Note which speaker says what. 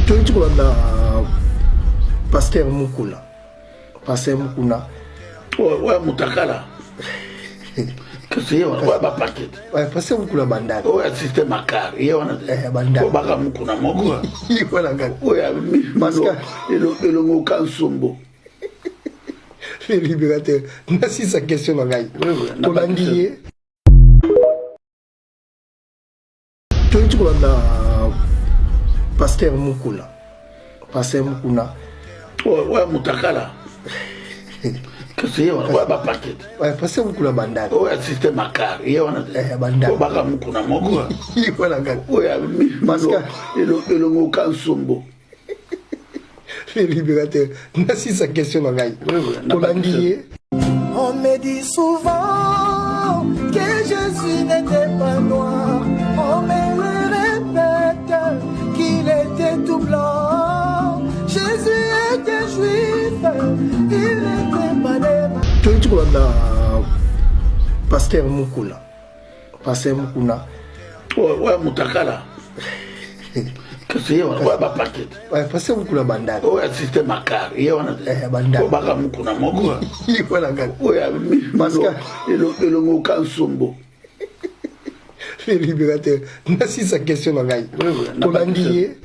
Speaker 1: Toyeti kolanda pasteur Mukuna, pasteur Mukuna.
Speaker 2: Oyo mutakala kasi ye wana oyo bapakete.
Speaker 1: Pasteur Mukuna bandala.
Speaker 2: Oyo ya système akar ye wana
Speaker 1: bandala.
Speaker 2: Baka Mukuna moko.
Speaker 1: Ye wana kaka.
Speaker 2: Oyo elongo kansombo.
Speaker 1: Le libérateur, nasisa question na ngai. Tolandi ye. Toyeti kolanda pasteur Mukuna, pasteur Mukuna.
Speaker 2: Oyo mutakala kasi ye wana oyo bapakete.
Speaker 1: Pasteur Mukuna bandala.
Speaker 2: Oyo ya système akar ye wana
Speaker 1: bandala.
Speaker 2: Baka Mukuna moko.
Speaker 1: Ye wana kaka.
Speaker 2: Oyo elongo kansombo.
Speaker 1: Le libérateur, nasisa question na ngai. Tolandi ye.
Speaker 3: On me dit souvent que Jésus n'était pas noir. On me le répète qu'il était tout blanc. Jésus était juif, il n'était pas né.
Speaker 1: Toyeti kolanda pasteur Mukuna, pasteur Mukuna.
Speaker 2: Oyo mutakala kasi ye wana oyo bapakete.
Speaker 1: Pasteur Mukuna bandala.
Speaker 2: Oyo ya système akar ye wana
Speaker 1: bandala.
Speaker 2: Baka Mukuna moko.
Speaker 1: Ye wana kaka.
Speaker 2: Oyo elongo kansombo.
Speaker 1: Le libérateur, nasisa question na ngai. Tolandi ye.